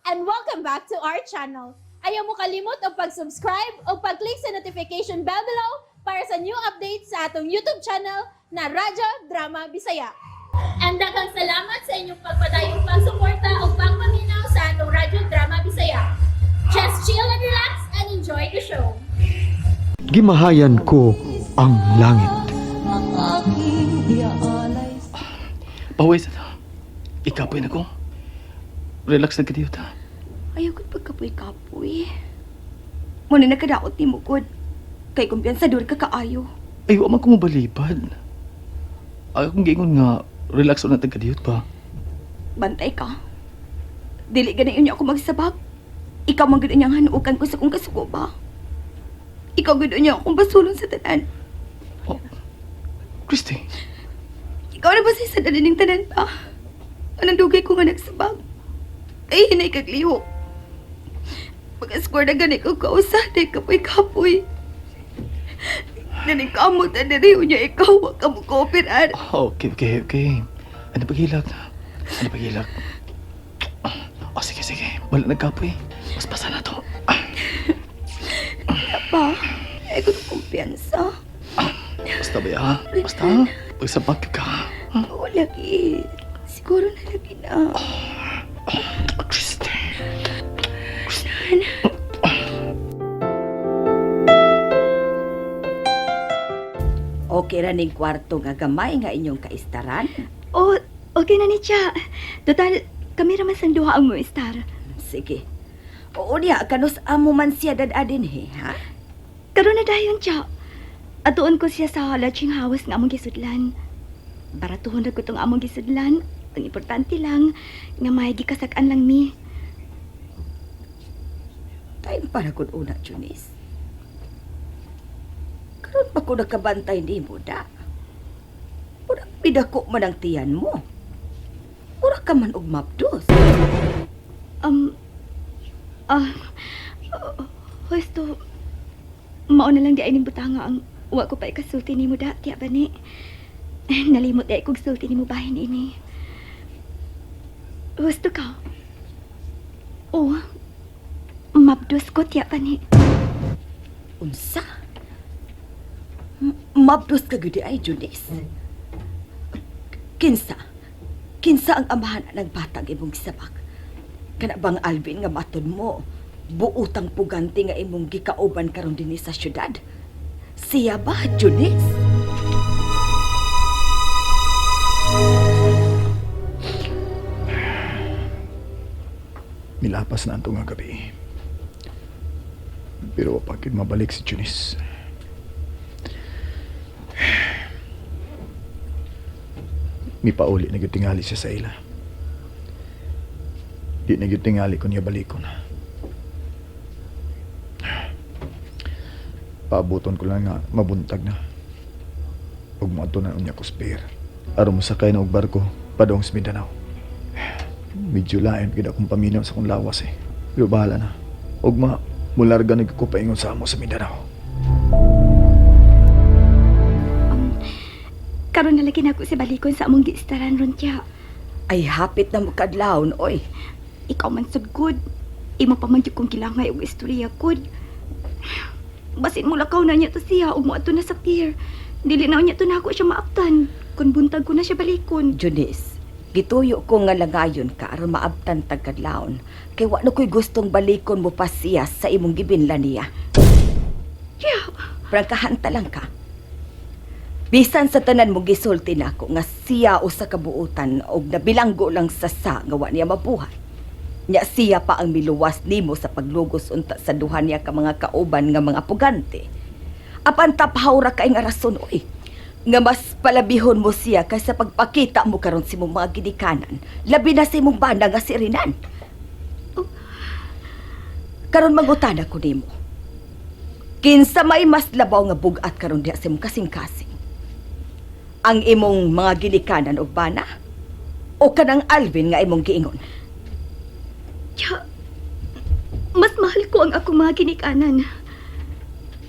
And welcome back to our channel. Ayaw mo kalimot og pag-subscribe o pag-click sa notification bell below para sa new updates sa atong YouTube channel na Radyo Drama Bisaya. And daghang salamat sa inyong pagpadayong pagsuporta o pagpaminaw sa atong Radyo Drama Bisaya. Just chill and relax and enjoy the show. Gimahayan ko ang langit. Pawis na. Ikapoy na ko. Relax na kadiyo ta. Ayaw ko't pagkapoy-kapoy. Muna nakadaot ni mo, God. Kay kumpiyansador ka kaayo. Ay, wa man ko mabalibad. Ay, akong giingon nga, relax na tag kadiyot pa. Bantay ka. Dili gani niya ako magsabak. Ikaw man gud niyang hanuukan ko sa kong kasuko ba. Ikaw gud niya akong basulon sa tanan. Oh, Christy, Ikaw na ba sa dali ning tanan pa? Anong dugay ko nga nagsabak? Ay, hinay kag lihok. Pagka-score na gani ko kausa, di kapoy-kapoy. Naningkamot na diri niya ikaw, wa ka mo kooperar. Oh, okay, okay, okay. Ano paghilak na? Ano paghilak? Oh, sige, sige. Wala nagkapoy. Mas pasa na to. Pa, ay ko kumpiyansa. Basta ba ya? Basta. Pagsabak ka. Oo, lagi. Siguro na lagi na. Oh, Christy. Okay ra ning kwarto nga gamay nga inyong kaistaran. Oh, okay na ni Cha. Total, kami raman sang duha ang mo-star. Sige. Oo niya, kanus amo man siya dadadin he, ha? Karon na dayon, Cha. Atuon ko siya sa lodging house nga among gisudlan. Baratuhon ra ko tong among gisudlan. Ang importante lang, nga may gikasak-an lang mi. Time para gud una, Junis. Karon pa ko nakabantay nimo da. Murag pidako man ang tiyan mo. Mura ka man og mapdos. Um, ah, uh, husto, mao na lang di ay ning butanga ang wa ko pa ikasulti nimo da, tiya ba ni? Nalimot di ay kog sulti nimo bahin ini. Husto ka? Oo, mabdos ko tiya ba ni? Unsa? Mapdos ka gyud ay, Junis. Kinsa? Kinsa ang amahan ng batang imong gisabak? Kana bang Alvin nga matud mo? Buutang pugante nga imong gikauban karon dinhi sa syudad? Siya ba, Junis? Milapas na ang tungang gabi. Pero pagkit mabalik si Junice. Mipauli na gyud tingali siya sa ila. Di na gyud tingali ko niya balikon. Paabuton ko lang nga mabuntag na. Ug moadto na unya ko spare. Aron mosakay na og barko padong sa Mindanao. Medyo lain gid akong paminaw sa akong lawas eh. Pero bahala na. Ugma, mularga na gyud ko paingon sa amo sa Mindanao. Karon na lagi nako si balikon sa among giistaran ron tiya. Ay hapit na mo kadlawon, oy. Ikaw man sad good. Imo pa man jud kong gilangay og istorya good. Basin mo lakaw na niya to siya ug moadto na sa pier. Dili na niya to nako siya maabtan. Kun buntag ko na siya balikon. Junis, gituyo ko nga langayon ka aron maabtan tag kadlawon. Kay wa na ko'y gustong balikon mo pa siya sa imong gibinla niya. Yeah. Prangkahan ta lang ka. Bisan sa tanan mo gisulti nako nga siya usa ka buutan og nabilanggo lang sa sa nga wa niya mabuhat. Nya siya pa ang miluwas nimo sa paglugos unta sa duha niya ka mga kauban nga mga pugante. Apan taphaw ra kay nga rason oy. Nga mas palabihon mo siya kaysa pagpakita mo karon sa imong mga ginikanan, labi na sa imong bana nga si Renan. Karon mangutana ko nimo. Kinsa may mas labaw nga bug-at karon diha sa imong kasing-kasing? Ang imong mga ginikanan og bana o kanang Alvin nga imong giingon? Tiya, mas mahal ko ang akong mga ginikanan.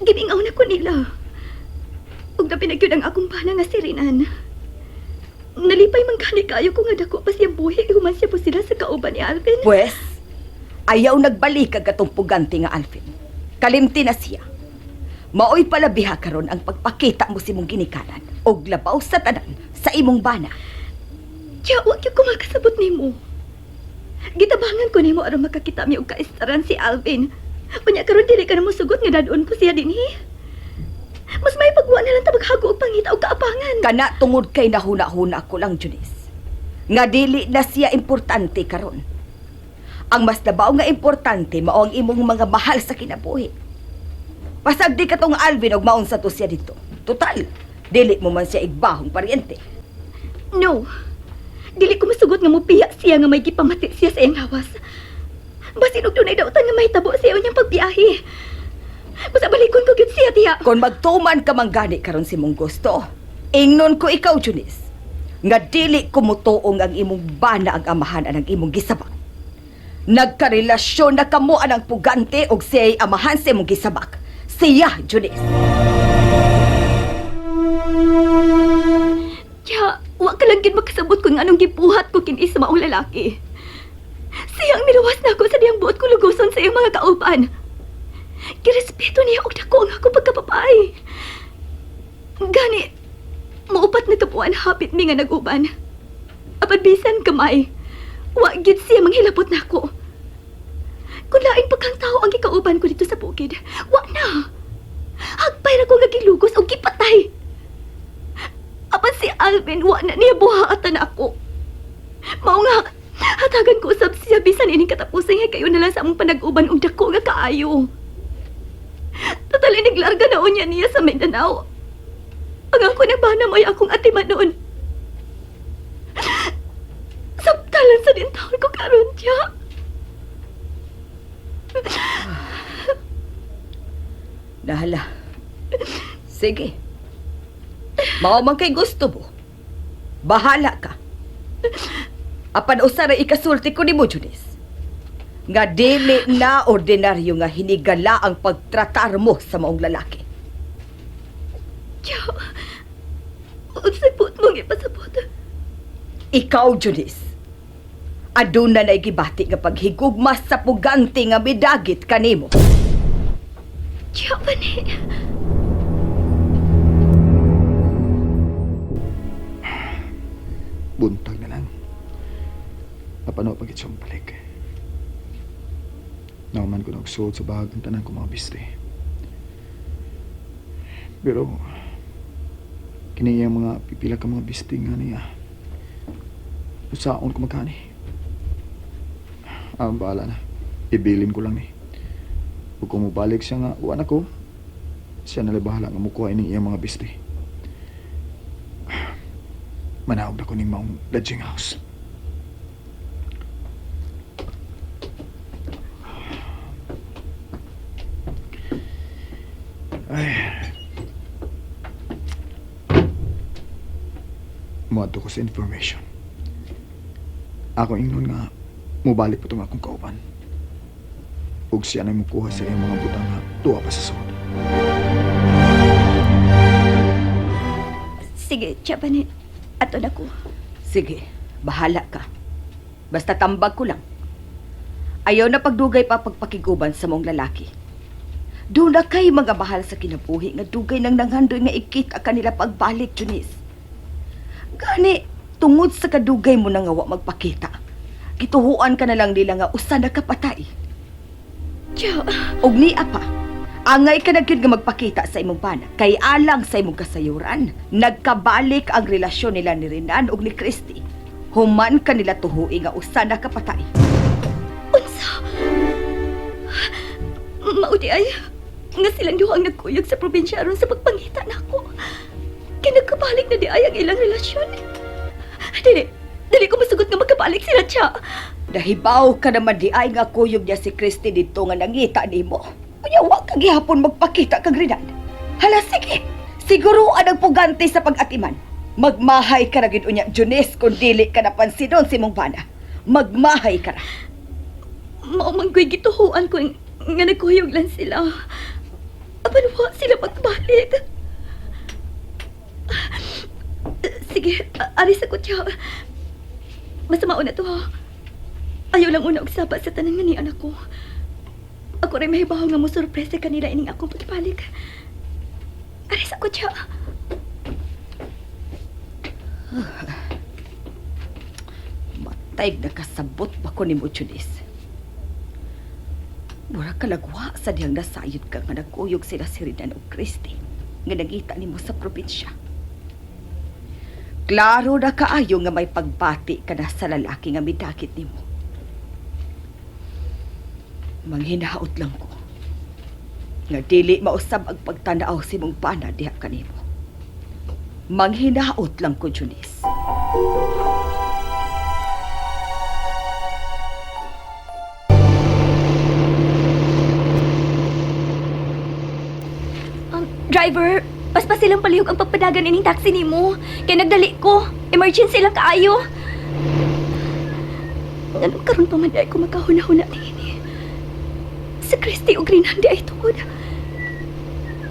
Gimingaw na ko nila. Ug labi na gyud ang akong bana nga si Renan. Nalipay man gani kayo kung nga dako pa siyang buhi human siya po sila sa kauban ni Alvin. Pwes, Ayaw nagbalik kag katong pugante nga Alvin. Kalimti na siya. Maoy palabiha karon ang pagpakita mo sa imong ginikanan og labaw sa tanan sa imong bana. Tiya, wa gyud ko makasabot nimo. Gitabangan ko nimo aron makakita mi og kaistaran si Alvin. Unya karon dili ka na mosugot nga dadon ko siya dinhi. Mas may pagwa na lang ta maghago og pangita og kaapangan. Kana tungod kay nahuna-huna ko lang, Junice. Nga dili na siya importante karon. Ang mas labaw nga importante mao ang imong mga mahal sa kinabuhi. Pasag di katong Alvin og maunsa to siya dito. Total, dili mo man siya igbahong paryente. No. Dili ko masugot nga mopiya siya nga may gipamati siya sa iyang lawas. Basin og dunay dautan nga mahitabo siya unyang pagbiyahe. Basta balikon ko gyud siya tiya. Kon magtuman ka man gani karon si mong gusto, ingnon ko ikaw, Junice, nga dili ko motuong ang imong bana ang amahan anang imong gisabak. Nagkarelasyon na kamo anang pugante og siya'y amahan sa imong gisabak. Siya, Junice. Tiya, wa ka lang gyud makasabot kung anong gibuhat ko kini sa maong lalaki. Siya ang niluwas nako sa diyang buot ko lugoson sa iyang mga kauban. Girespeto niya og dako ang ako pagkapapay. Gani, muupat na kabuan hapit mi nga nag-uban. Apan bisan kamay, wa gyud siya manghilabot nako. Kung lain pa kang tao ang gikauban ko dito sa bukid, wa na. Hagpay ra ko nga gilugos og gipatay. Apan si Alvin, wa na niya buhatan ako. Mao nga, hatagan ko usab siya bisan ining katapusan nga kayo na lang sa among panag-uban og dako nga kaayo. Total iniglarga na unya niya sa Mindanao. Ang ako na bana mo'y akong atiman noon. Sabtalan sa din taon ko karon siya. Nahala. Sige. Mao man kay gusto mo. Bahala ka. Apan usa ra ikasulti ko nimo, Junice. Nga dili na ordinaryo nga hinigala ang pagtratar mo sa maong lalaki. Tiya, unsay buot mong ipasabot? Ikaw, Junice. Aduna na gibati nga paghigugma sa pugante nga midagit kanimo. Tiya, bani. Buntag na lang. Napano pag siyang balik. Nauman ko nagsuot sa bahag ang tanan ko mga biste. Pero, kini iyang mga pipila ka mga biste nga niya. Usaon ko magkani. Ah, bahala na. Ibilin ko lang ni. Ug kung mobalik siya nga, uwan ako. Siya na bahala nga mukuha ining iyang mga biste. Manaog na ko ning maong lodging house. Ay. Muadto ko sa information. Ako ingnon nga mobalik pa tong akong kauban. Ug siya na mukuha sa iyang mga butang nga tuwa pa sa sud. Sige, tiya, bani. Ato na ko. Sige, bahala ka. Basta tambag ko lang. Ayaw na pagdugay pa pagpakiguban sa mong lalaki. Doon na kay mga mahal sa kinabuhi nga dugay nang nanghandoy nga ikita kanila pagbalik, Junice. Gani, tungod sa kadugay mo na nga wa magpakita. Gituhuan ka na lang nila nga usa na kapatay. Tiya, Og niya pa, angay ka na gyud nga magpakita sa imong bana. Kay alang sa imong kasayuran, nagkabalik ang relasyon nila ni Renan ug ni Christy. Human ka nila tuhui nga usa na kapatay. unsa? Maudi ay, nga silang duha ang nagkuyog sa probinsya aron sa pagpangita nako. Kay nagkabalik na di ay ang ilang relasyon. Dili, dili ko masugot nga magkabalik sila, tiya. Nahibaw ka naman di ay nga kuyog niya si Christy dito nga nangita nimo. Unya wa ka gihapon magpakita kag Renan. Hala sige, siguro ang pugante sa pag-atiman. Magmahay ka ra gid unya Junice kung dili ka napansinon si mong bana. Magmahay ka ra. Mao man ko'y gituhuan ko nga nagkuyog lang sila. Apan wa sila pagbalik. Sige, aris ako, tiya. Masama na to, ha. Ayaw lang una og saba sa tanan nga ni anak ko. Ako rin mahibaw nga mo sorpresa kanila ining akong pagbalik. Aris ako siya. Matay nakasabot pa ko nimo, Junis. Mura kalagwa sa dihang nasayod ka nga nagkuyog sila si Rinan og Christy nga nagita nimo sa probinsya. Klaro na kaayo nga may pagbati ka na sa lalaki nga midakit nimo. Manghinaot lang ko nga dili mausab ang pagtanaw si mong bana diha kanimo. Manghinaot lang ko, Junis. Driver, paspas silang palihog ang pagpadagan ining taxi nimo. Kay nagdali ko. Emergency lang kaayo. Ano karon pa man ay ko magkahuna-huna niini. Si Christy ug Rinan di ay tungod.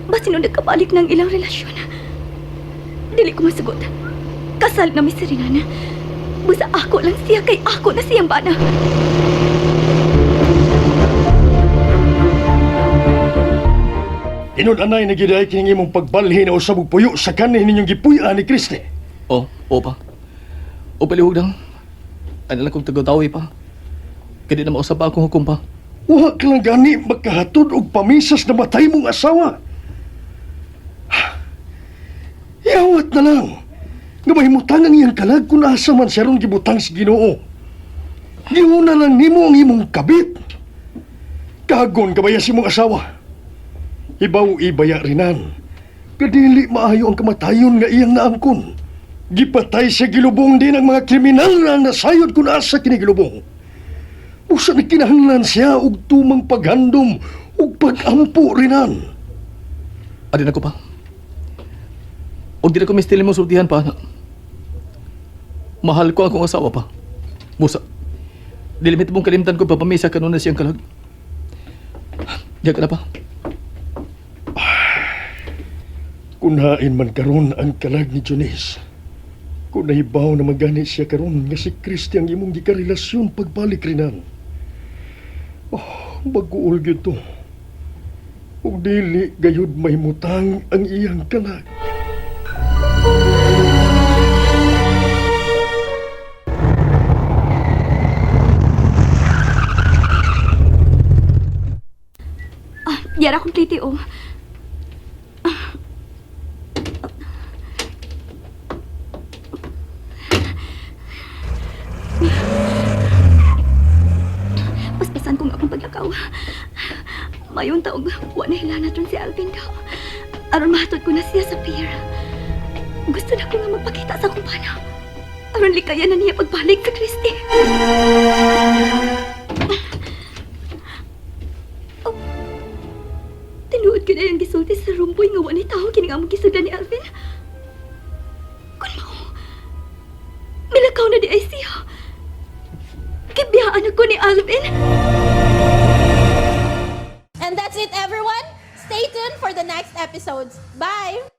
Basin nung nagkabalik ng ilang relasyon. Dili ko masugot. Kasal na mi si Rinan. Busa ako lang siya kay ako na siyang bana. Tinud-anay na gyud ay kining imong pagbalhin o usab og puyo sa kanhi ninyong gipuy-an ni Kristi. Oh, o pa. O palihog dang. Ano lang kong tagatawi pa. Kaya di na mausap pa akong hukom pa. Wa ka lang gani makahatod og pamisas na matay mong asawa. Yawat na lang. Nga mahimutang ang iyang kalag kung asa man siya ron gibutang sa Ginoo. Giuna lang nimo ang imong kabit. Kagon kabaya si imong asawa. Ibaw ibaya rinan. Kadili maayo ang kamatayon nga iyang naangkon. Gipatay sa gilubong din ang mga kriminal na nasayod kung asa kini gilubong. Usa na kinahanglan siya og tumang paghandom ug pagampo rinan. Adi na ko pa. O di na ko mistil mo sultihan pa. Mahal ko akong asawa pa. Busa. Dilimit mong kalimtan ko papamisa kanuna siyang kalag. Diyan ka na pa. Kunhain man karon ang kalag ni Jones. Kung nahibaw na magani siya karon nga si Christy ang imong gikarelasyon pagbalik rinan. Oh, baguol gyud to. Ug dili gayud mahimutang ang iyang kalag. Ah, yara akong plate oh. Paspasan kong akong paglakaw. Mayon taog, wa na hilana si Alvin daw. Aron mahatod ko na siya sa pier. Gusto na ko nga magpakita sa akong bana. Aron likayan na niya pagbalik sa Christy. Tinuod ko na yung gisulti sa rumboy nga wa ni tao kini nga among gisudan ni Alvin. Kun mao, milakaw na di ay siya. Gibiyaan ako ni Alvin. And that's it, everyone. Stay tuned for the next episodes. Bye!